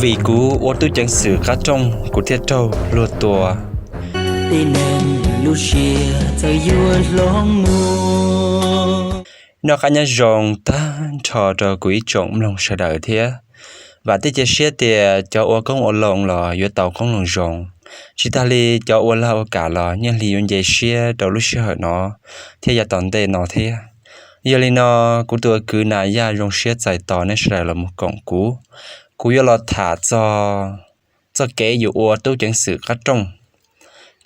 Vim kuv ua tub ceev xwm qab rooj kuv thiaj raug luag tua. Tib neeg lub siab txawm yuav hloov mus. Noj qab nyob zoo tag nrho rau kuv ib tsoom mloog sawv daws thiab. Vam thiab cia siab tias cov ua koob ua loo los yuav tau qoob loo zoo, tsis tag li cov ua lag ua kam los nyiaj hli yuav nce siab rau lub sij hawm no thiab yav tom ntej no thiab. Yog li no, kuv tus kwv Nas Yaj zoo siab txais tos nej sawv daws los mus koom kuv. Kuv yuav los tham txog txoj kev yus ua tub ceev xwm qab rooj.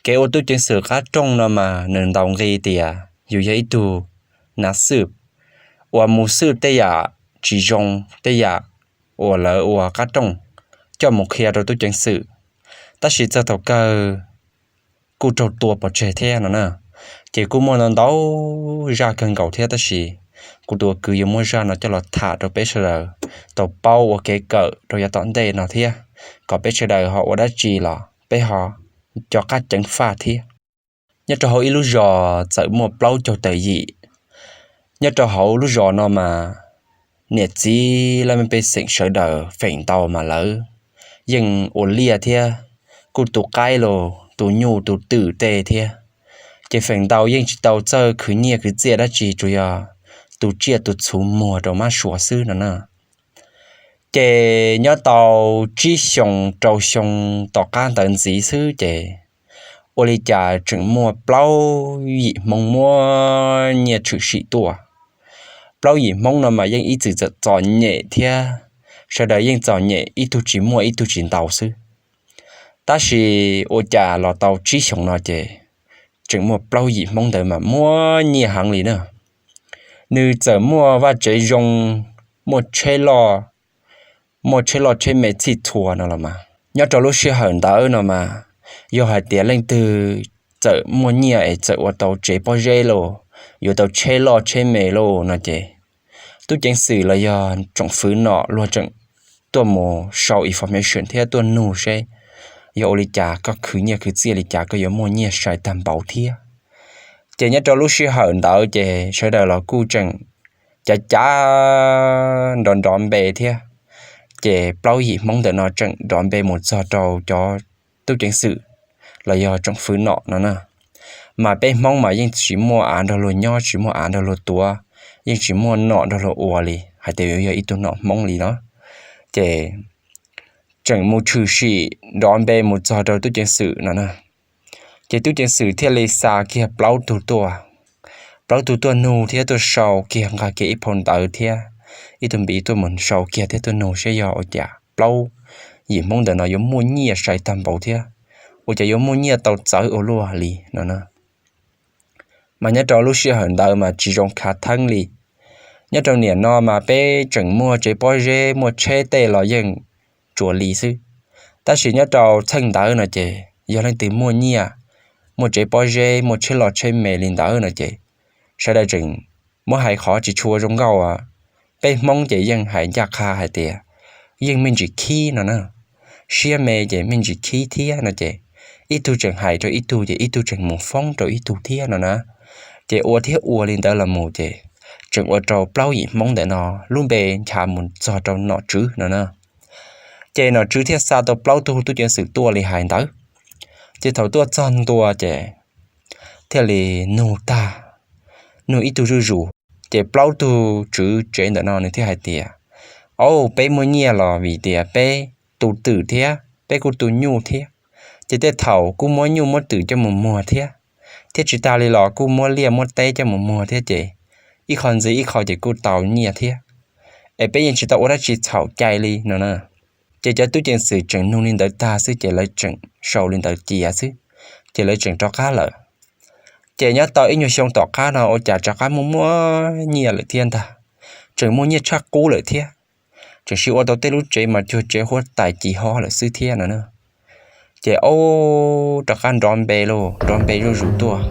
Kev ua tub ceev xwm qab rooj no mas nws ntaus nqi tias yus yog ib tug nav xwb, uas mus xwb tej yam tsis zoo, tej yam uas lawv ua qab rooj coj mus qhia rau tub ceev xwm, tab sis txog thaum kawg kuj raug tua pov tseg thiab no na. Ces kuj muaj ntau ntau zaj kawg nkaus thiab, tab sis kuv tus kwv yuav muab zaj no coj los tham rau peb sawv daws tau paub ua kev kawm rau yav tom ntej no thiab, kom peb sawv daws ho ua dab tsi los peb ho cov qab ceev faj thiab. Nyob rau hauv ib lub zos txawm muaj plaub caug tawm yim. Nyob rau hauv lub zos no mas niam txiv laj mej pej xeem sawv daws feem ntau mas lawv yeej ua liaj thiab, kuj tu qaib los tu nyuj tu twm tej thiab. Ces feem ntau yeej tsis tau txawj khwv nyiaj khwv txiaj dab tsi, tsuas yog tu tsiaj tu txhuv muag rau mab sua xwb no na. Ces nyob tau tsib xyoo rau xyoo tom qab ntawd ntxiv xwb ces ua li cas tseem muaj plaub yim Hmoob muaj nyiaj tshwm sim tuaj. Plaub yim Hmoob no mas yeej ib txwm txom nyem thiab, sawv daws yeej txom nyem, ib tug tsis muaj ib tug tsis ntau xwb. Tab sis ua cas los tau tsib xyoos no ces tseem muaj plaub yim Hmoob ntawd mas muaj nyiaj heev li na. Nws txawm muaj vaj tsev zoo, muaj tsheb loj, muaj tsheb loj tsheb me txhij txhua no los mas. Nyob rau lub sij hawm ntawd no mas, yog hais tias leej twg txawm muaj nyiaj es txawm ua tau tsev pob zeb lauj, yuav tau tsheb loj tsheb me lauj no ces, tub ceev xwm los yog tsoom fwv nom luag tseem tuaj mus sau information thiab tuaj nug seb yog ua li cas koj khwv nyiaj khwv txiaj li cas koj yuav muaj nyiaj sai tag npaum thiab. Ces nyob rau lub sij hawm ntawd ces sawv daws los kuj tseem cav cav nrov nrov npe thiab. Ces plaub yim Hmoob ntawm no tseem nrov npe mus txog rau cov tub ceev xwm los yog tsoom fwv nom no na. Mas peb Hmoob mas yeej tsis muaj av nrog luag nyob, tsis muaj av nrog luag tuav, yeej tsis muaj nom nrog luag ua li hais tias yuav yog ib tug nom Hmoob li no. Ces tseem mus tshwm sim nrov npe mus txog rau tub ceev xwm no na. Ces tub ceev xwm thiaj li xa kiag plaub tug tuaj, plaub tug tuaj nug thiab tuaj sau kiag, nqa kiag ib phau ntawv thiab ib tug npiv tuaj mus sau kiag thiab tuaj nug seb yog ua cas plaub yim Hmoob ntawm no yuav muaj nyiaj sai tag npaum thiab, ua cas yuav muaj nyiaj tau txawv ua luaj li no na. Mas nyob rau lub sij hawm ntawd mas tsis zoo khav theeb li. Nyob rau niaj no mas peb tseem muaj tsev pob zeb muaj tsheb tej los yeej tsuas li xwb, tab sis nyob rau txheej ntawd no ces yog leej twg muaj nyiaj, muaj tsev pob zeb muaj tsheb loj tsheb me li ntawd no ces sawv daws tseem muab hais qhov tsis tshua zoo nkauj. Peb Hmoob ces yeej hais ncaj qha hais tias yeej me ntsis khib no na, siab me ces me ntsis khib thiab no ces ib tug tseem hais rau ib tug ces ib tug tseem mus foob rau ib tug thiab no na. Ces ua thiab ua li ntawd los mus ces tseem ua rau plaub yim Hmoob ntawm no lub npe ncha mus txog rau nom tswv no na. Ces nom tswv thiaj xa tau plaub tug tub ceev xwm tuaj li hais ntawd. Ces thaum tuaj txog ntua ces thiaj li nug tag, nug ib tug zuj zus, ces plaub tug tswv tsev ntawm no nws thiaj hais tias, Au, peb muaj nyiaj los vim tias peb tu twm thiab peb kuj tu nyuj thiab, ces tej thaum kuj muab nyuj muab twm coj mus muag thiab, thiab tsis tas li los kuj muab liaj muab teb coj mus muag thiab ces ib qho ntxiv ib qho ces kuj tau nyiaj thiab, es peb yeej tsis tau ua dab tsi txhaum cai li no na. Ces cov tub ceev xwm tseem nug li ntawd tag xwb ces lawv tseem sau li ntawd cia xwb, ces lawv tseem rov qab lawm. Ces nyob tau ib nyuag xyoo tom qab no ua cas rov qab muaj muaj nyiaj lawm thiab ntag, tseem muaj nyiaj tshaj qub lawm thiab, tseem sim ua tau tej lub tsev mas cuag tsev huab tais ci hob lawm xwb thiab no na. Ces au, rov qab nrov npe lauj, nrov npe zuj zus tuaj.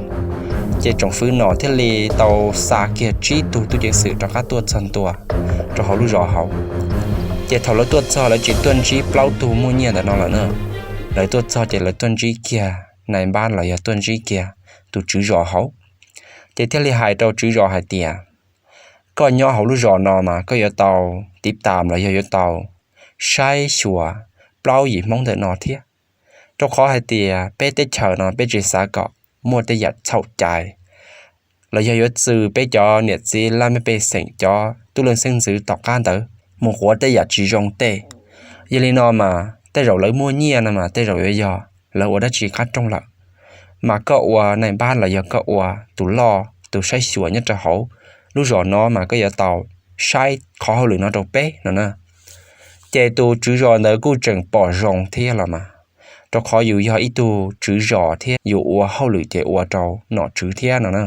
Ces tsoom fwv nom thiaj li tau xa kiag tsib tug tub ceev xwm rov qab tuaj txog ntua rau hauv lub zos hauv. Ces thaum lawv tuaj txog lawv tsis tuaj ntsib plaub tug muaj nyiaj ntawm no lawm na. Lawv tuaj txog ces lawv tuaj ntsib kiag nais npab los yog tuaj ntsib kiag tus tswv zos hauv. Ces thiaj li hais rau tswv zos hais tias, Koj nyob hauv lub zos no mas koj yuav tau tiv tas los yog yuav tau saib xyuas plaub yim Hmoob ntawm no thiab. Rau qhov hais tias peb teb chaws no peb tsis xav kom muaj tej yam txhaum cai los yog yuav txwv peb cov niam txiv laj mej pej xeem cov tub leej xeeb ntxwv tom qab ntawd mus quav tej yam tsis zoo tej. Yog li no mas tej zaum lawv muaj nyiaj no mas tej zaum yuav yog lawv ua dab tsi qab rooj lawm. Mas koj ua nais npab los yog koj ua tus loj tus saib xyuas nyob rau hauv lub zos no mas koj yuav tau saib qhov hauj lwm no rau peb no na. Ces tus tswv zos ntawd kuj tseem pom zoo thiab los mas, rau qhov yus yog ib tug tswv zos thiab yus ua hauj lwm ces ua rau nom tswv thiab no na.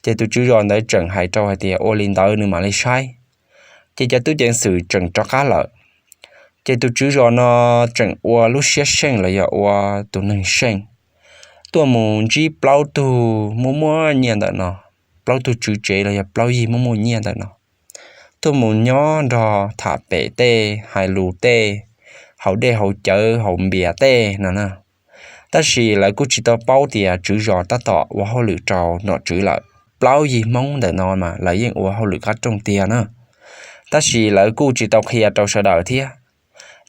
Ces tus tswv zos ntawd tseem hais rau hais tias ua li ntawd nws mam li saib. Ces cov tub ceev xwm tseem rov qab lawm. Ces tus tswv zos no tseem ua lub siab seej los yog ua tus neeg seej tuaj mus ntsib plaub tug muaj muaj nyiaj ntawm no, plaub tug tswv tsev los yog plaub yig muaj muaj nyiaj ntawm no, tuaj mus nyob nrog tham pem tej hais lus tej, haus dej haus cawv haus npias tej no na. Tab sis lawv kuj tsis tau paub tias tswv zos tab tom ua hauj lwm rau nom tswv lawm. Plaub yig Hmoob ntawm no mas lawv yeej ua hauj lwm qab rooj tiag na, tab sis lawv kuj tsis tau qhia rau sawv daws thiab.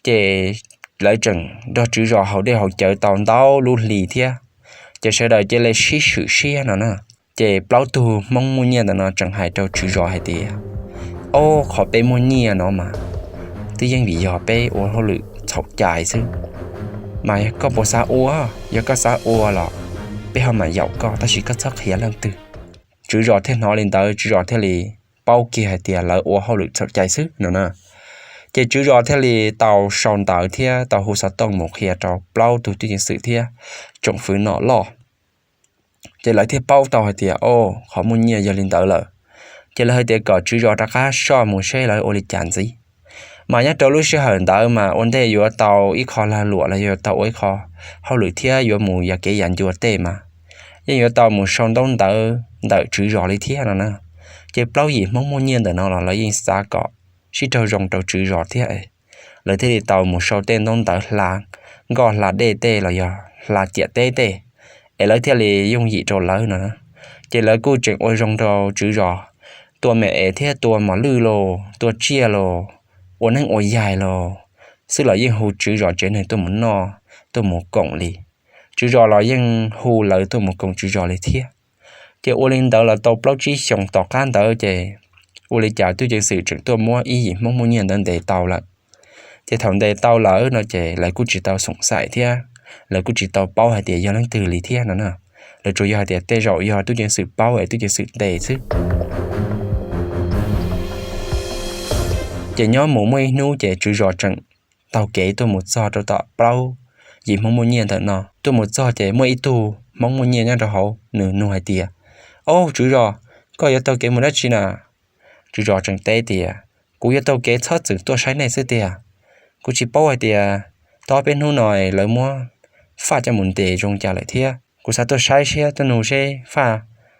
Ces lawv tseem nrog tswv zos haus dej haus cawv tau ntau lub hli thiab, ces sawv daws cia li sib swm siab no na. Ces plaub tug Hmoob muaj nyiaj ntawm no tseem hais rau tswv zos hais tias, ob, qhov peb muaj nyiaj no mas twb yeej vim yog peb ua hauj lwm txhaum cai xwb. Mas koj puas xav ua? Yog koj xav ua los peb ho mam yaum koj, tab sis koj txhob qhia leej twg. Tswv zos thiaj hnov li ntawd, tswv zos thiaj li paub kiag hais tias lawv ua hauj lwm txhaum cai xwb no na. Ces tswv zos thiaj li tau sau ntawv thiab tau hu xov tooj mus qhia rau plaub tug tub ceev xwm thiab tsoom fwv nom loj. Ces lawv thiaj paub tau hais tias, o, qhov muaj nyiaj yog li ntawd lawm. Ces lawv hais tias kom tswv zos rov qab soj mus seb lawv ua li cas ntxiv. Mas nyob rau lub sij hawm ntawd mas ua ntej yuav tau ib qho lag luam los yuav tau ua ib qho hauj lwm thiab yuav mus yos kev yam ncua tej mas yeej yuav tau mus sau ntaub ntawv ntawm tswv zos li thiab no na. Ces plaub yim Hmoob muaj nyiaj ntawm no los lawv yeej xav kom sib raug zoo rau tswv zos thiab, lawv thiaj li tau mus sau tej ntaub ntawv hla nkoj hla dej tej los yog hla ciam teb tej, es lawv thiaj li yooj yim rau lawv no. Ces lawv kuj tseem ua zoo rau tswv zos, tua me es thiab tua mos lwj los tua tsiaj los ua neeb ua yaig los xwb los yeej hu tswv zos tsev neeg tuaj mus noj, tuaj mus koom li. Tswv zos los yeej hu lawv tuaj mus koom tswv zos li thiab. Ces ua li ntawd los tau plaub tsib xyoos tom qab ntawd ces ua li cas tub ceev xwm tseem tuaj muab ib yim Hmoob muaj nyiaj ntawd ntes tau lawm. Ces thaum ntes tau lawm no ces lawv kuj tsis tau xoom xaim thiab lawv kuj tsis tau paub hais tias yog leej twg li thiab no na. Lawv tsuas yog hais tias tej zaum yog tub ceev xwm paub es tub ceev xwm ntes xwb. Ces nyob mus muaj ib hnub ces tswv zos tseem taug kev tuaj mus txog rau tom plaub yim Hmoob muaj nyiaj ntawm no. Tuaj mus txog ces muaj ib tug Hmoob muaj nyiaj nyob rau hauv, nws nug hais tias, o, tswv zos, koj yuav taug kev mus dab tsi na? Tswv zos tseem teb tias, kuv yuav taug kev txhob txwm tuaj saib nej xwb tiag. Kuv tsis paub hais tias tau ob peb hnub no lawv muab Faj coj mus ntes zoo cas lawm thiab. Kuv xav tuaj saib seb, tuaj nug seb Faj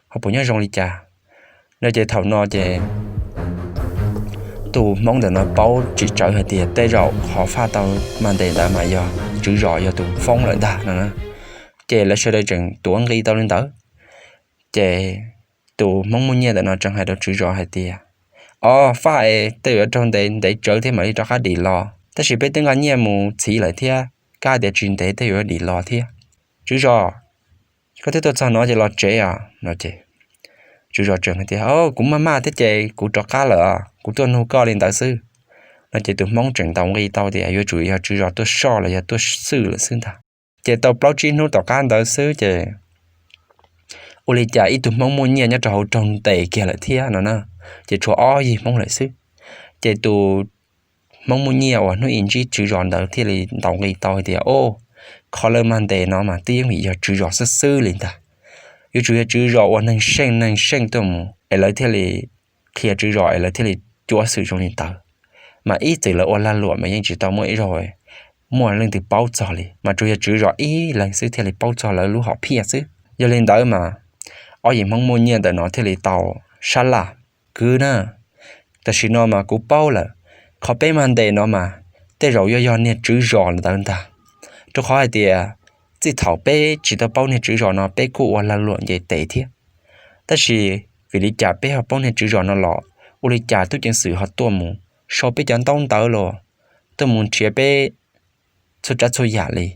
ho puas nyob zoo li cas no. Ces thaum no ces tus Hmoob ntawm no paub tsis tsawv hais tias tej zaum qhov Faj tau mag ntes ntawd mas yog tswv zos yog tus foob lawm ntag no. Ces lawv sawv daws tseem tuav nqi tau li ntawd. Ces tus Hmoob muaj nyiaj ntawm no tseem hais rau tswv zos hais tias, o, Faj es tej yuav raug ntev ntev tsawv thiab mam li rov qab dim los, tab sis peb twb nqa nyiaj mus txhiv lawm thiab, kab tias tsis ntev tej yuav dim los thiab. Tswv zos, koj twb tuaj txog no ces los tsev os no. Ces tswv zos tseem hais tias, o, kuv maj maj thiab ces kuv rov qab lawm, kuv tuaj nug koj li ntawd xwb no. Ces tus Hmoob tseem ntaus nqi tau tias yuav tsum yog tswv zos tuaj soj los yog tuaj xwm lawm xwb ntag. Ces tau plaub tsib hnub tom qab ntawd xwb ces ua li cas ib tug Hmoob muaj nyiaj nyob rau hauv raug ntes kiag lawm thiab no na. Ces tshuav ob yig Hmoob lawm xwb. Ces tus Hmoob muaj nyiaj uas hnub i ntsib tswv zos ntawd thiaj li ntaus nqi tau hais tias, o, qhov lawv mag ntes no mas twb yeej vim yog tswv zos xwb xwb li ntag. Yuav tsum yog tswv zos uas neeg seej neeg seej tuaj mus es lawv thiaj li qhia tswv zos es lawv thiaj li cuab xwm zoo li ntawd. Mas ib txwm lawv ua lag luam mas yeej tsis tau muaj ib zaug muaj leej twg paub txog li, mas tsuas yog tswv zos ib leeg xwb thiaj li paub txog lawv lub hom phiaj xwb. Yog li ntawd mas ob yim Hmoob muaj nyiaj ntawm no thiaj li tau sab laj, kwv na, tam sim no mas kuv paub lawm, qhov peb mag ntes no mas tej zaum yuav yog niag tswv zos ntawd ntag. Rau qhov hais tias txij thaum peb tsis tau paub niag tswv zos no peb kuj ua lag luam nce tes thiab. Tab sis vim li cas peb ho paub niag tswv zos no los ua li cas tub ceev xwm ho tuaj mus sau peb cov ntaub ntawv los tuaj mus nrhiav peb txhua tsav txhua yam li,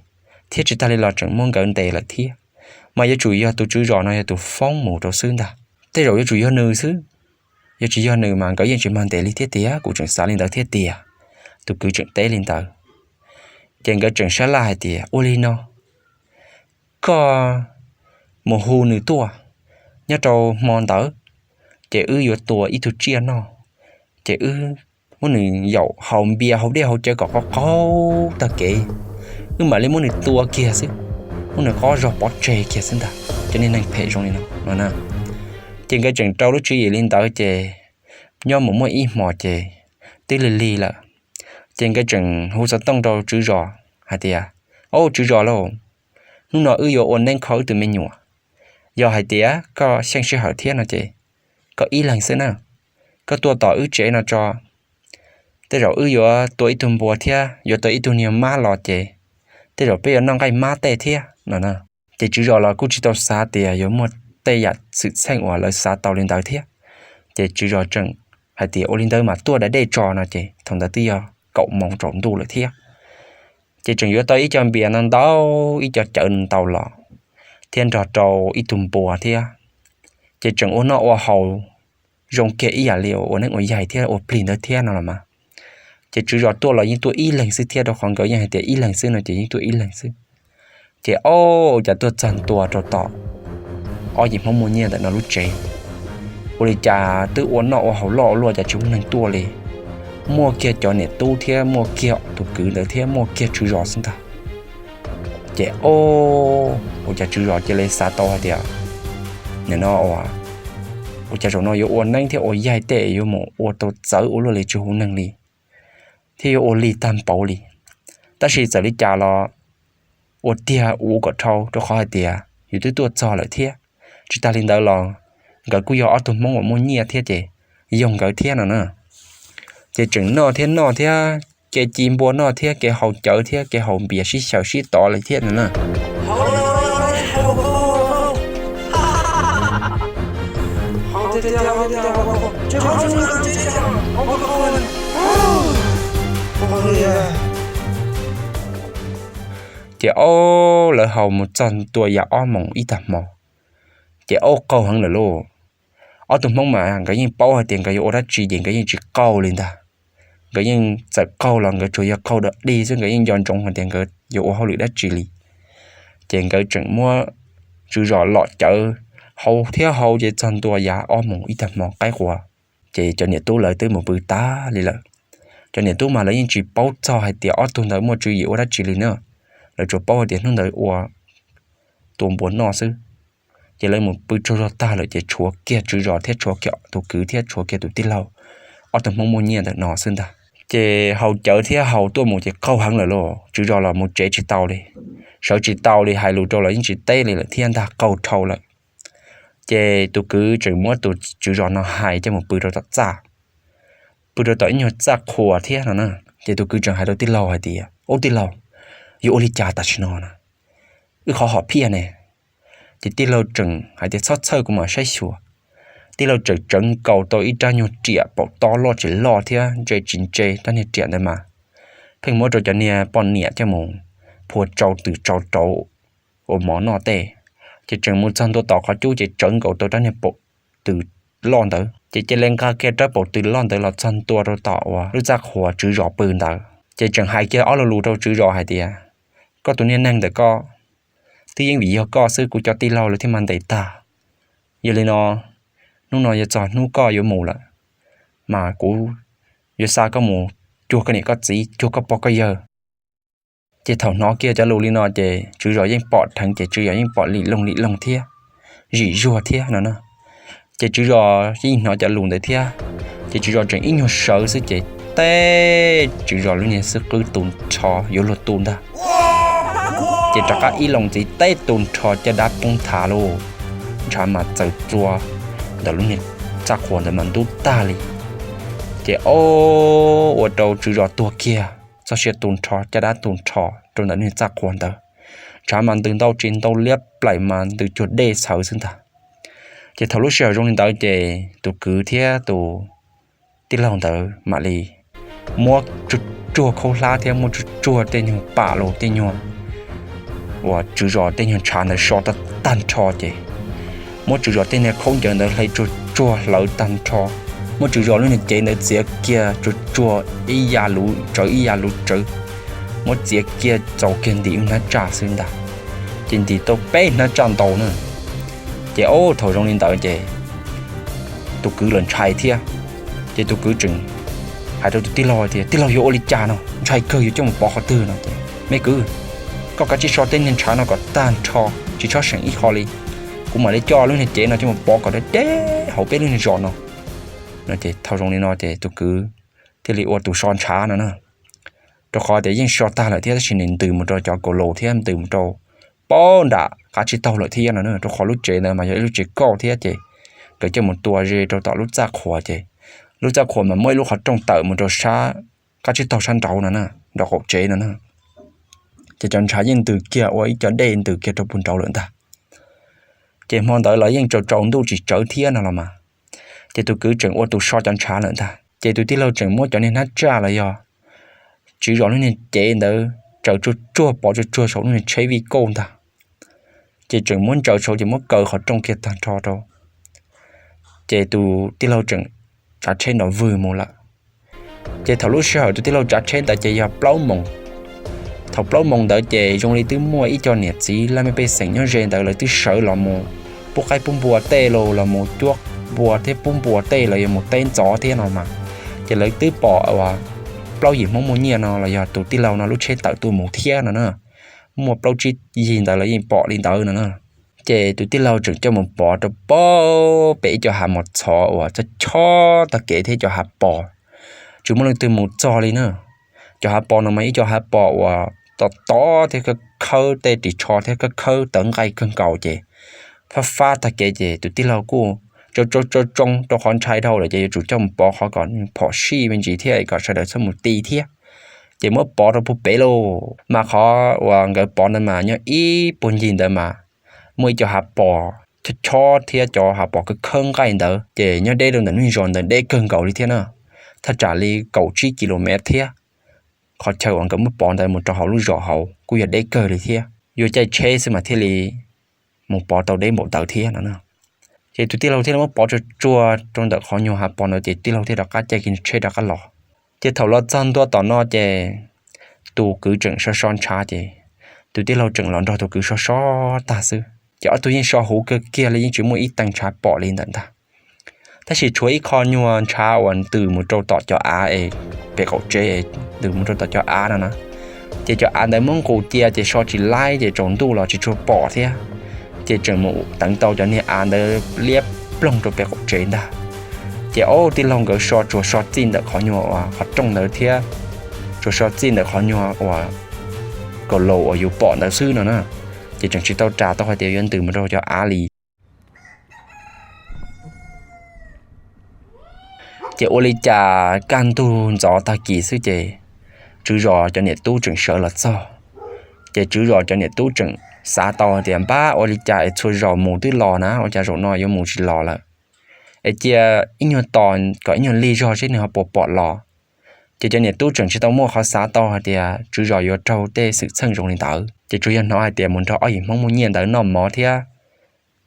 thiab tsis tas li los tseem muab nkawd ntes lawm thiab. Mas yuav tsum yog tus tswv zos no yog tus foob mus rau xwb ntag. Tej zaum yuav tsum yog nws xwb, yog tsis yog nws mas nkawd yeej tsis mag ntes li thiab tiag, kuv tseem xav li ntawd thiab tiag. Tus kwv tseem teb li ntawd, ces nkawd tseem sab laj hais tias, Ua li no, koj mus hu nws tuaj nyob rau hmo ntawd, ces wb yuav tua ib tug tsiaj noj, ces wb muab nws yaum haus npias haus dej haus cawv kom qaug qaug tag kev, wb mam li muab nws tua kiag xwb, muab nws qoj zog pov tseg kiag xwb ntag. Cov niag neeg phem zoo li no no na. Ces nkawd tseem rau lub tswv yim li ntawd ces nyob mus muaj ib hmos ces twb lig lig lawm, ces nkawd tseem hu xov tooj rau tswv zos hais tias, Au tswv zos lauj, hnub no wb yuav ua neeb kho wb tus me nyuam, yog hais tias koj xyeej sij hawm thiab no ces koj ib leeg xwb na, koj tuaj tom wb tsev no tso, tej zaum wb yuav tua ib tug npua thiab yuav tau ib tug niag mab los ces tej zaum peb yuav noj nqaij mab tej thiab no na. Ces tswv zos los kuj tsis tau xav tias yuav muaj tej yam xwm txheej uas lawv xav tau li ntawd thiab. Ces tswv zos tseem hais tias, Ua li ntawd mas tuaj da dej tso no ces thaum ntawd twb yog kaum moos tsaus ntuj lawm thiab. Ces tseem yuav tau ib co npias no ntau, ib co cawv no ntau los, thiab nrog rau ib tug npua thiab. Ces tseem ua noj ua haus zoo kiag ib yam li ua neeb ua yaig thiab ua plig ntawd thiab no los mas. Ces tswv zos tuaj los yeej tuaj ib leeg xwb thiab, rau qhov nkawd yeej hais tias ib leeg xwb no ces yeej tuaj ib leeg xwb. Ces ua cas tuaj txog ntua rau tom ob yim Hmoob muaj nyiaj ntawm no lub tsev, ua li cas twb ua noj ua haus loj ua luaj cas tsis muaj neeg tuaj li. Muaj kiag cov niam tub thiab muaj kiag tus kwv ntawd thiab muaj kiag tswv zos xwb ntag. Ces ua cas tswv zos cia li xav tau hais tias, Nim no ua cas zaum no yuav ua neeb thiab ua yaig tej yuav mus ua tau txawv ua luaj li tsis hu neeg li, thiab yuav ua lig tag npaum li. Tab sis txawm li cas los ua tiag ua kom dhau, rau qhov hais tias yus twb tuaj txog lawm thiab. Tsis tas li ntawd los nkawd kuj yog ob tug Hmoob uas muaj nyiaj thiab ces yog nkawd thiab no na. Ces tseem noj thiab noj thiab, kev ci npua noj thiab kev haus cawv thiab kev haus npias sib xyaw sib tov li thiab no na. Ces ua lawv haus mus txog ntua yam ob moos ib tag hmo, ces ua qaug heev lawm lauj. Ob tug Hmoob mas nkawd yeej paub hais tias nkawd yuav ua dab tsi ces nkawd yeej tsis qaug li ntag. Nkawd yeej txawm qaug los nkawd tsuas yog qaug dog dig xwb, nkawd yeej nco ntsoov hais tias nkawd yuav ua hauj lwm dab tsi li. Ces nkawd tseem muab tswv zos lom cawv haus thiab haus ces txog ntua yam ob moos ib tag hmo qaib qua, ces cov niam tub lawv twb mus pw tag li lawm. Cov niam tub mas lawv yeej tsis paub txog hais tias ob tug ntawd muaj tswv yim ua dab tsi li na, lawv tsuas paub hais tias hnub ntawd ua tua npua noj xwb. Ces lawv mus pw tsaug zog tag lawm ces tshuav kiag tswv zos thiab tshuav kiag tus kwv thiab tshuav kiag tus tij laug, ob tug Hmoob muaj nyiaj ntawm no xwb ntag. Ces haus cawv thiab haus tuaj mus ces qaug heev lawm lauj, tswv zos los mus tsev tsis tau li, sawv tsis tau li, hais lus rau los yeej tsis teb li lawm thiab ntag, qaug dhau lawm. Ces tus kwv tseem muab tus tswv zos no hais coj mus pw rau tom txaj, pw rau tom ib nyuag txaj qhua thiab no na. Ces tus kwv tseem hais rau tij laug hais tias, Ub tij laug, yuav ua li cas tam sim no na? Wb qhov hom phiaj ne. Ces tij laug tseem hais tias, Txhob txhawj, kuv mam saib xyuas. Tij laug tseem tsawv nkaus tau ib rab nyuag riam paum tob loj tsis loj thiab ntse tsis ntse, rab niag riam ntawd mas pheej muab rau cov niag poj niam coj mus phua tsau twm tsau rauv ua mov noj tej. Ces tseem mus txog ntua tom qhov cub ces tsawv nkaus tau rab niag paum tw loj ntawd, ces cia li nqa kiag rab paum tw loj ntawd los txog ntua rau tom uas lub txaj qhua tswv zos pw ntawd. Ces tseem hais kiag ob lo lus rau tswv zos hais tias, Koj tus niag neeg ntawm koj, twb yeej vim yog koj xwb kuv cov tij laug lawv thiaj mag ntes tag. Yog li no, hnub no yog txog hnub koj yuav mus lawm, mas kuv yuav xa koj mus cuag koj niam koj txiv, cuag koj pog koj yawg. Ces thaum hnov kiag cov lus li no ces tswv zos yeej pom dheev, ces tswv zos yeej pom lim looj lim looj thiab zim zuag thiab no na. Ces tswv zos yeej hnov cov lus ntawd thiab, ces tswv zos tseem ib nyuag sawv xwb ces teb tswv zos lub niag xub qwb tu nrho yuav luag tu ntag. Ces rov qab ib loo ntxiv teb tu nrho caj dab poob thav lauj, ntshav mas txaws tsua ntawm lub niag txaj qhua ntawd mas ntub tag li. Ces ua rau tswv zos tuag kiag, txoj sia tu nrho caj dab tu nrho rau ntawm lub niag txaj qhua ntawd. Ntshav mas ntws ntau tsis ntau liab plaim mas ntws cuag dej txhawv xwb ntag. Ces thaum lub sij hawm zoo li ntawd ces tus kwv thiab tus tij laug ntawd mam li muab tsuag khaub hlab thiab muab tsuag tsuag tej nyuag pam los tej nyuag uas tswv zos tej nyuag ntshav ntawd so tag tag nrho ces muab tswv zos tej niag khaub ncaws ntawd hle tsuag tsuag hlawv tag nrho, muab tswv zos lub niag cev ntawd txiav kiag tsuag tsuag ib ya luv tsawv ib ya luv tsawv, muab txiav kiag txaus kiag ntim hnab tsaj xwb ntag. Ces ntim tau peb hnab tsaj ntau na. Ces ob thaum zoo li ntawd ces tus kwv los ntshai thiab. Ces tus kwv tseem hais rau tus tij laug tias, Tij laug, yuav ua li cas no? Ntshai kawg, yuav coj mus pov qhov twg no? Ces, Me kwv, koj kav tsij so tej niag ntshav no kom tag nrho, tsis txhob seem ib qho li. Kuv mam li coj lub niag cev no coj mus pov kom deb deb hauv peb lub niag zos no. Thaum zoo li no ces tus kwv thiaj li ua tus so ntshav no na. Rau qhov tias yeej so tag lawm thiab tab sis nws ntws mus rau cov kaus laus thiab ntws mus rau pab nram qab tsib taug lawm thiab no na. Rau qhov lub tsev ntawd mas yog ib lub tsev kauj thiab ces nkawd coj mus tua ze rau tom lub txaj qhua ces lub txaj qhua mas muaj ib lub qhov rooj tawm mus rau sab qab tsib taug sab nraud no na, nraud qaum tsev no na. Ces cov ntshav yeej ntws kiag ua ib co dej ntws kiag rau puag nraud lawm ntag. Ces hmo ntawd los yeej tsaus tsaus ntuj tsis tsawv thiab no los mas, ces tus kwv tseem ua tus so cov ntshav lawm ntag. Ces tus tij laug tseem muab cov niag hnab tsaj los yog tswv zos lub niag cev ntawd tsaws tsuag tsuag pov tsuag tsuag saum lub niag tsheb vij kauj ntag. Ces tseem muab ntsaws saud ces muab kaw qhov rooj kiag tag nrho rau. Ces tus tij laug tseem tsav tsheb nrov vwg mus lawm. Ces thaum lub sij hawm tus tij laug tsav tsheb ntawd ces yog plaub moos. Thaum plaub moos ntawd ces zoo li twb muaj ib co niam txiv laj mej pej xeem nyob ze ntawd lawv twb sawv los mus pub qaib pub npua tej los los mus cuab npua thiab pub npua tej los yog mus teb ntxov thiab no mas, ces lawv twb pom uas plaub yim Hmoob muaj nyiaj no los yog tus tij laug no lub tsheb tawm tuaj mus thiab no na. Muaj plaub tsib yig ntawd lawv yeej pom li ntawd no na. Ces tus tij laug tseem coj mus pov rau pem ib co hav mos txhov uas chob chob tag kev thiab cov hav pos, tsis muaj leej twg mus txog li na. Cov hav pos no mas ib co hav pos uas tom tod thiab khawb khawb tej ris tsho thiab khawb khawb tawv nqaij kawg nkaus ces fab fab tag kev ces tus tij laug kuj tsoo tsoo tsoo tsoo rau qhov ntshai dhau lawm ces yuav tsum coj mus pov qhov kom phom sij me ntsis thiab kom sawv daws txhob mus ti thiab. Ces muab pov rau puag pem lauj, mas qhov uas nkawd pov ntawd mas nyob ib puag ncig ntawd mas muaj ib co hav pos chob chob thiab cov hav pos khawb khawb nqaij ntawd ces nyob deb rau ntawm lub zos ntawd deb kawg nkaus li thiab na. Thaj tsam li kaum tsib kis lus mev thiab, qhov chaw uas nkawd muab pov ntawd mus rau hauv lub zos hauv kuj yog deb kawg li thiab, yuav caij tsheb xwb mas thiaj li mus pov tau deb npaum ntawd thiab no na. Ces tus tij laug thiaj li muab pov tsuag tsuag rau ntawm qhov nyuag hav pos ntawd ces tij laug thiaj rov qab caij kiag tsheb rov qab los. Ces thaum los txog ntua tom no ces tus kwv tseem so so ntshav ces tus tij laug tseem los nrog tus kwv so so tag xwb ces ob tug yeej so huv kawg kiag li yeej tsis muaj ib tee ntshav pom li ntawm ntag. Tab sis tshuav ib qho nyuag ntshav uas ntws mus rau tom cov av es pem qaum tsev, ntws mus rau tom cov av no na. Ces cov av ntawd muab nqus cia ces so tsis laib ces tsaus ntuj los tsis tshua pom thiab. Ces tseem mus teev tau cov niag av ntawd liab ploog rau pem qaum tsev ntag. Ces ob tij laug nkawd so tsuas so txij ntawm qhov nyuag uas qhov rooj ntawd thiab tsuas so txij ntawm qhov nyuag uas kaus laus uas yus pom ntawd xwb no na. Ces tseem tsis tau ras tau hais tias yuav ntws mus rau cov av li. Ces ua li cas kaj ntug ntxov tag kis xwb ces tswv zos cov niam tub tseem sawv los txog. Ces tswv zos cov niam tub tseem xav tau hais tias npab ua li cas es txhua zaus mus twb los na, ua cas zaum no yuav mus tsis los lawm. Es cia ib nyuag tos kom ib nyuag lig zog seb nws ho puas pom los. Ces cov niam tub tseem tsis tau muaj qhov xav tau hais tias tswv zos yuav raug tej xwm txheej zoo li ntawd, ces tsuas yog hnov hais tias mus nrog ob yim Hmoob muaj nyiaj ntawd noj mov thiab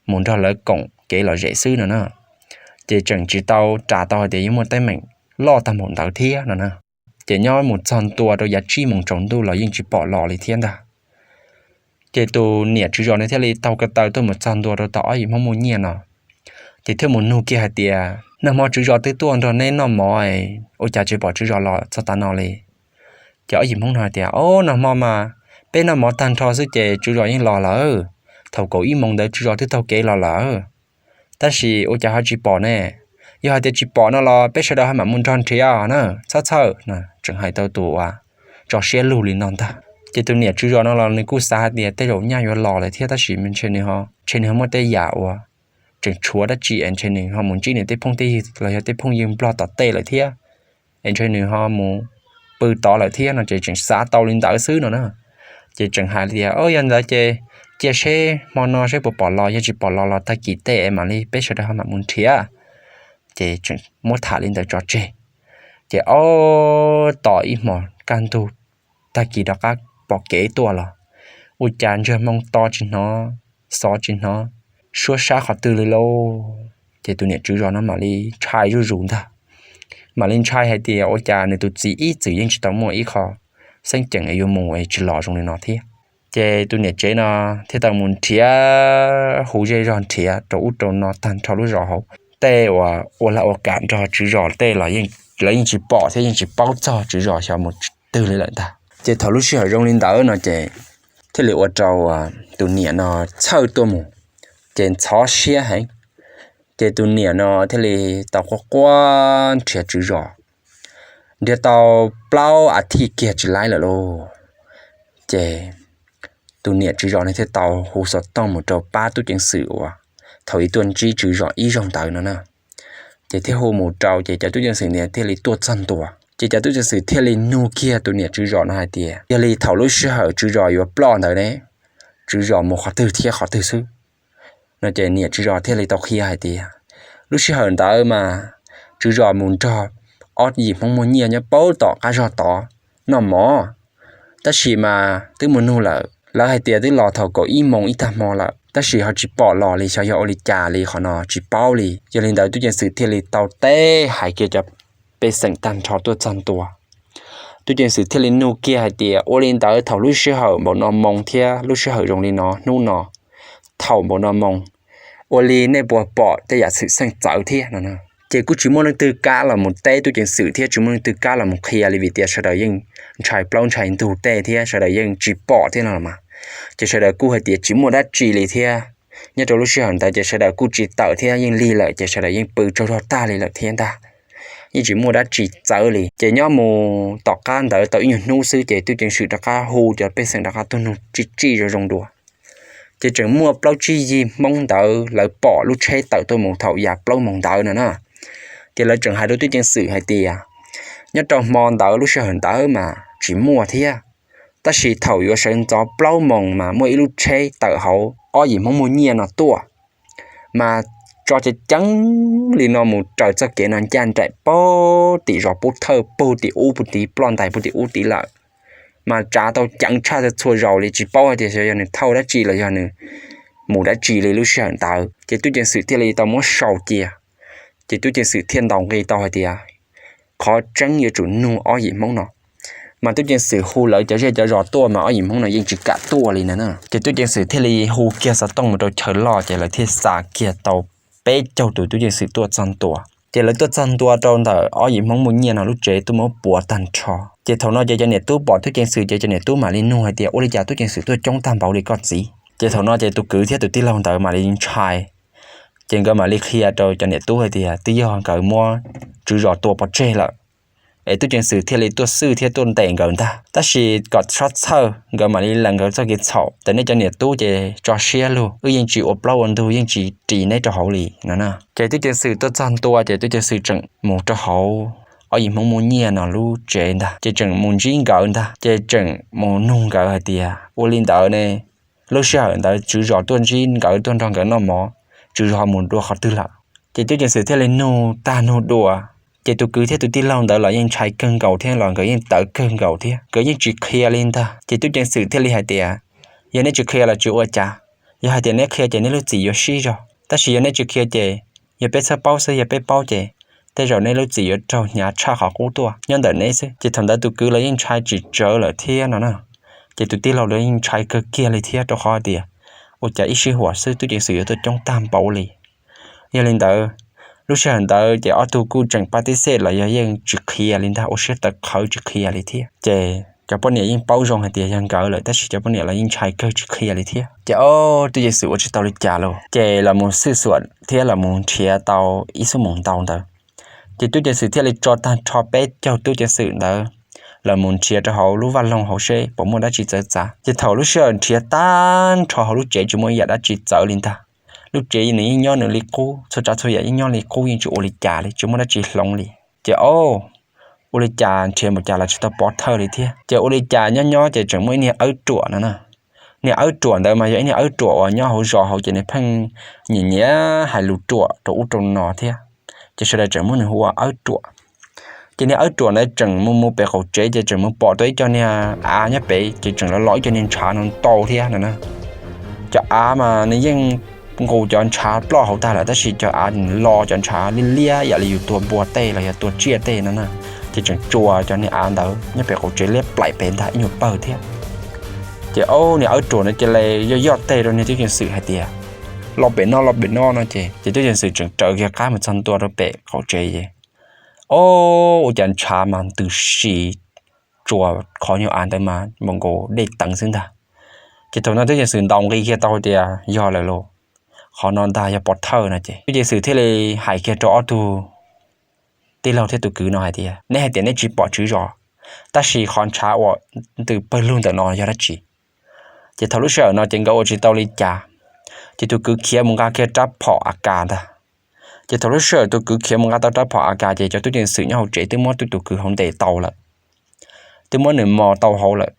mus nrog lawv koom kev lom zem xwb no na. Ces tseem tsis tau ras tau hais tias yuav muaj teeb meem loj tag npaum ntawd thiab no na. Ces nyob mus txog ntua rau yav tsib moos tsaus ntuj los yeej tsis pom los li thiab ntag. Ces tus niam tswv zos no thiaj li taug ko taw tuaj mus txog ntua rau tom ob yim Hmoob muaj nyiaj no. Ces thiaj mus nug kiag hais tias, Nag hmo tswv zos twb tuaj nrog neb noj mov, ua cas tsis pom tswv zos los txog tav no li? Ces ob yim Hmoob no hais tias, Ob, nag hmo mas peb noj mov tag nrho xwb ces tswv zos yeej los lawm. Thaum kaum ib moos ntawd tswv zos twb taug kev los lawm, tab sis ua cas ho tsis pom ne? Yog hais tias tsis pom no los peb sawv daws ho mam mus nrog nrhiav na, txhob txhawj. Tseem hais tau tus uas tso siab lug li no ntag. Ces tus niam tswv zos no los nws kuj xav hais tias tej zaum nyaj yuav los lawm thiab tab sis ntshe nws ho muaj tej yam uas tseem tshuav dab tsi es ntshe nws ho mus ntsib nws tej phooj tej ywg los yog tej phooj ywg Nplog tom tej lawm thiab, es ntshe nws ho mus pw tod lawm thiab no ces tseem xav tau li ntawd xwb no na. Ces tseem hais tias, Yog ntawd ces cia seb hmo no seb puas pom los, yog tsis pom los los tag kis tej es mam li peb sawv daws ho mam mus nrhiav. Ces tseem muab tham li ntawd tso tseg. Ces ob tos ib hmos kaj ntug tag kis rov qab pom kev tuaj los ua cas ntsej hmoo to tsis hnov, xov tsis hnov, suab sab qhov twg li lauj. Ces tus niam tswv zos no mam li ntshai zuj zus ntag, mam li ntshai hais tias ua cas nws tus txiv ib txwm yeej tsis tau muaj ib qho xeeb ceem yuav mus tsis los zoo li no thiab. Ces tus niam tsev no thiaj tau mus nrhiav, hu zej zog nrhiav rau ub rau no tag nrho lub zos hauv, tej uas ua lag ua kam nrog tswv zos tej los lawv yeej tsis pom thiab yeej tsis paub txog tswv zos xyov mus twg li lawm ntag. Ces thaum lub sij hawm zoo li ntawd no ces thiaj li ua rau tus niam no txhawj tuaj mus, ces ntxhov siab heev. Ces tus niam no thiaj li tau quaj quaj nrhiav tswv zos, nrhiav tau plaub a thiv kiag tsis laib lawm lauj. Ces tus niam tswv zos no thiaj tau hu xov tooj mus rau pab tub ceev xwm uas thaum ub tuaj ntsib tswv zos ib zaug ntawd no na. Ces thiaj hu mus rau ces cov tub ceev xwm ntawd thiaj li tuaj txog ntua, ces cov tub ceev xwm thiaj li nug kiag tus niam tswv zos no hais tias yog li thaum lub sij hawm tswv zos yuav ploj ntawd ne, tswv zos mus qhov twg thiab qhov twg xwb no ces niam tswv zos thiaj li tau qhia hais tias lub sij hawm ntawd mas tswv zos mus nrog ob yim Hmoob muaj nyiaj nyob paub tom qab zog tod noj mov, tab sis mas twb mus nug lawm, lawv hais tias twb los thaum kaum ib moos ib tag hmo lawm, tab sis ho tsis pom los li, xyov yog ua li cas li qhov no tsis paub li. Yog li ntawd tub ceev xwm thiaj li tau teb hais kiag cov pej xeem tag nrho tuaj txog ntua. Tub ceev xwm thiaj li nug kiag hais tias ua li ntawd thaum lub sij hawm npaum no moo thiab lub sij hawm zoo li no hnub no, thaum npaum no moo, ua li nej puas pom tej yam xwm txheej txawv thiab no? Ces kuj tsis muaj leej twg kam los mus teb tub ceev xwm thiab tsis muaj leej twg kam los mus qhia li vim tias sawv daws yeej ntshai plaub ntshai ntug tej thiab sawv daws yeej tsis pom thiab no los mas. Ces sawv daws kuj hais tias tsis muaj dab tsi li thiab. Nyob rau lub sij hawm ntawd ces sawv daws kuj tsis tawm thiab yeej lig lawm ces sawv daws yeej pw tsaug zog tag li lawm thiab ntag. Yeej tsis muaj dab tsi txawv li. Ces nyob mus tom qab ntawd tau ib nyuag hnub xwb ces tub ceev xwm rov qab hu cov pej xeem rov qab tuaj nug tsij tsij zoo zoo dua. Ces tseem muaj plaub tsib yig Hmoob ntawd lawv pom lub tsheb tawm tuaj mus thaum yam plaub moos ntawd no na. Ces lawv tseem hais rau tub ceev xwm hais tias nyob rau hmo ntawd lub sij hawm ntawd mas tsis muaj thiab, tab sis thaum yuav sawv ntxov plaub moos mas muaj ib lub tsheb tawm hauv ob yim Hmoob muaj nyiaj no tuaj, mas tso ceev ceev li no mus raws txoj kev no ncaj nraim pog tim zos pub thawj pug tim ub pug tid ploj ntais pug tim ub tid lawm. Mas tsav tau ceev tshaj txhua zaus li tsis paub hais tias xyov yog nws thauj dab tsi los yog nws mus dab tsi li lub sij hawm ntawd. Ces tub ceev xwm thiaj li tau muab sau cia. Ces tub ceev xwm thiaj ntaus nqi tau hais tias qhov tseeb yuav tsum nug ob yim Hmoob no. Mas tub ceev xwm hu lawv cov zej cov zos tuaj mas ob yim Hmoob no yeej tsis kam tuaj li na. Ces tub ceev xwm thiaj li hu kiag xov tooj mus rau chaw loj ces lawv thiaj xa kiag tau peb caug tus tub ceev xwm tuaj txog ntua. Ces lawv tuaj txog ntua rau ntawm ob yim Hmoob muaj nyiaj no lub tsev tuaj muab puav tag nrho. Ces thaum no ces cov niam tub pom tub ceev xwm ces cov niam tub mam li nug hais tias ua li cas tub ceev xwm tuaj coob tag npaum li koj txiv? Ces thaum no ces tus kwv thiab tus tij laug ntawd mam li ntshai. Ces nkawd mam li qhia rau cov niam tub hais tias twb yog nkawd muab tswv zos tua pov tseg lawm, es tub ceev xwm thiaj li tuaj xwj thiab tuaj ntes nkawd ntag. Tab sis kom txhob txhawj, nkawd mam li lees nkawd txoj kev txhaum, ntawm nej cov niam tub ces tso siab lug, wb yeej tsis ua plaub ua ntug yeej tsis ris neb rau hauv li no na. Ces tub ceev xwm tuaj txog ntua ces tub ceev xwm tseem mus rau hauv ob yim Hmoob muaj nyiaj no lub tsev ntag, ces tseem mus ntsib nkawd ntag, ces tseem mus nug nkawd hais tias ua li ntawd ne, lub sij hawm ntawd tswv zos tuaj ntsib nkawd tuaj nrog nkawd noj mov, tswv zos mus dua qhov twg lawm? Ces tub ceev xwm thiaj li nug tag nug dua. Ces tus kwv thiab tus tij laug ntawd los yeej ntshai kawg nkaus thiab los nkawd yeej tawv kawg nkaus thiab, nkawd yeej tsis qhia li ntag. Ces tub ceev xwm thiaj li hais tias yog neb tsis qhia los tsis ua cas, yog hais tias neb qhia ces neb lub txim yuav sib zog, tab sis yog neb tsis qhia ces yog peb txhob paub xwb, yog peb paub ces tej zaum neb lub txim yuav raug hnyav tshaj qhov qub tuaj nyob ntawm neb xwb. Ces thaum ntawd tus kwv los yeej ntshai tsis tsawv lawm thiab no na. Ces tus tij laug los yeej ntshai kawg kiag li thiab rau qhov tias ua cas ib sij huam xwb tub ceev xwm yuav tuaj coob tag npaum li. Yog li ntawd, lub sij hawm ntawd ces ob tug kuj tseem pab tib xej los yog yeej tsis qhia li ntag, ua siab tawv qhawv tsis qhia li thiab. Ces cov poj niam yeej paub zoo hais tias yog nkawd lawm tab sis cov poj niam los yeej ntshai kawg tsis qhia li thiab. Ces ob tub ceev xwm ua tsis tau li cas los ces los mus xwj xuam thiab los mus nrhiav tau ib xuab moos ntau ntawd. Ces tub ceev xwm thiaj li tso tag nrho peb caug tub ceev xwm ntawd los mus nrhiav rau hauv lub vaj loog hauv seb puas muaj dab tsi txawv txav. Ces thaum lub sij hawm nrhiav tag nrho hauv lub tsev tsis muaj ib yam dab tsi txawv li ntag. Lub tsev nws yeej nyob nws li qub, txhua tsav txhua yam yeej nyob li qub yeej tsis ua li cas li, tsis muaj dab tsi hloov li. Ces ob, ua li cas nrhiav npaum cas los tsis tau pov thawj li thiab. Ces ua li cas nyob nyob ces tseem muaj ib niag awb ruam no na. Niag awb ruam ntawd mas yog ib niag awb ruam uas nyob hauv zos hauv ces nws pheej nyiam nyiam hais lus ruam rau ub rau no thiab. Ces sawv daws tseem muab nws hu ua awb ruam. Ces niag Awb Ruam ntawd tseem mus mus pem qaum tsev ces tseem mus pom tau ib co niag av nyob pem ces tseem los los ib co niag ntshav no ntau thiab no na. Cov av mas nws yeej nqus cov ntshav ploj hauv tag lawm tab sis cov av los cov ntshav liab liab yam li yus tua npua tej los yog tua tsiaj tej no na, ces tseem tsuas cov niag av ntawd nyob pem qaum tsev liab plaim pem ntag ib nyuag pawg thiab. Ces ob niag Awb Ruam no cia li yoj yoj teg rau niag tub ceev xwm hais tias, los pem no, los pem no no ces ces tub ceev xwm tseem raws kiag qab mus txog ntua rau pem qaum tsev ces, ob, ua cas ntshav mas ntws si tsuas qhov nyuag av ntawd mas npaum nkaus dej teev xwb ntag. Ces thaum no tub ceev xwm ntaus nqi kiag tau tias yog lawm lauj, qhov no ntag yog pov thawj no ces tub ceev xwm thiaj li hais kiag rau ob tug tij laug thiab tus kwv no hais tias, neb hais tias neb tsis pom tswv zos, tab sis qhov ntshav uas ntws pawg lug ntawm no yog dab tsi? Ces thaum lub sij hawm no ces nkawd ua tsis tau li cas, ces tus kwv khiav mus nqa kiag rab phom A K ntag. Ces thaum lub sij hawm tus kwv khiav mus nqa tau rab phom A K ces cov tub ceev xwm nyob hauv tsev twb muab tus kwv hauv ntes tau lawm, twb muab nws mos tau hauv lawm.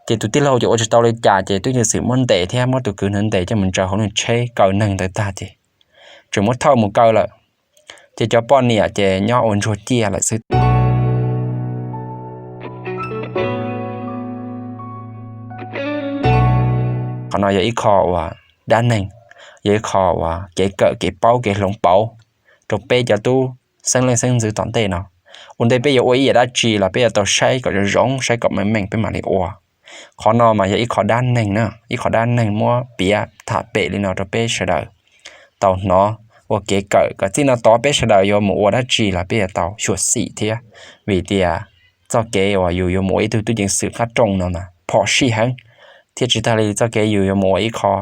Ces tus tij laug ces ua tsis tau li cas ces tub ceev xwm muab ntes thiab muab tus kwv ntawd ntes coj mus ntsaws hauv nws tsheb kaw neeg ntawd tag ces tseem muab thauj mus kaw lawm. Ces cov poj niam ces nyob ua ntsuag ciaj lawm xwb. Qhov no yog ib qho uas dab neeg, yog ib qho uas kev kawm kev paub kev hloov pauv rau peb cov tub xeeb leej xeeb ntxwv tom ntej no. Ua ntej peb yuav ua ib yam dab tsi los peb yuav tau saib kom zoo zoo, saib kom meej meej peb mam li ua. Qhov no mas yog ib qho dab neeg na, ib qho dab neeg muab piav tham pem li no rau peb sawv daws tau hnov ua kev kawm kom txij no tod peb sawv daws yuav mus ua dab tsi los peb yuav tau xyuam xim thiab. Vim tias txoj kev uas yus yuav mus ua ib tug tub ceev xwm qab rooj no mas phom sij heev, thiab tsis tag li txoj kev yus yuav mus ua ib qho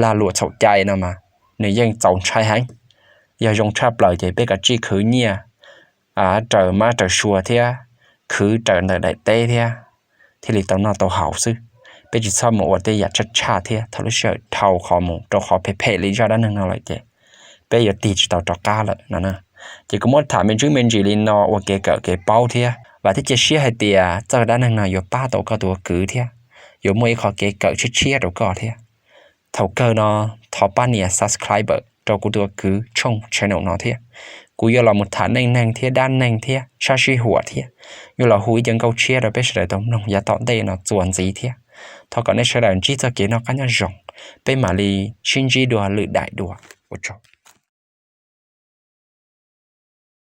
lag luam txhaum cai no mas nws yeej txaus ntshai heev. Yog zoo tshaj plaws ces peb kav tsij khwv nyiaj raws mab raws sua thiab khwv raws ntawm daim teb thiab thiaj li tau noj tau haus xwb. Peb tsis txhob mus ua tej yam tshaj tshaj thiab thaum lub sij hawm dhau qhov mus rau qhov phem phem li zaj dab neeg no lawm ces peb yuav tig tsis tau rov qab lawm no. Ces kuv muab tham me ntsis me ntsis li no ua kev kawm kev paub thiab vam thiab cia siab hais tias txoj dab neeg no yuav pab tau koj tus ua kwv thiab yuav muaj ib qho kev kawm tshiab tshiab rau koj thiab. Thaum kawg no thov pab nias subscribe rau kuv tus ua kwv tshooj channel no thiab. Kuv yuav los mus tham neej neeg thiab dab neeg thiab sab sij huam thiab yuav los hu ib co nkauj tshiab rau peb sawv daws tau mloog yav tom ntej no txuas ntxiv thiab. Thov kom nej sawv daws ntsib txoj kev noj qab nyob zoo, peb mam li sib ntsib dua lwm daim dua. Ua tsaug.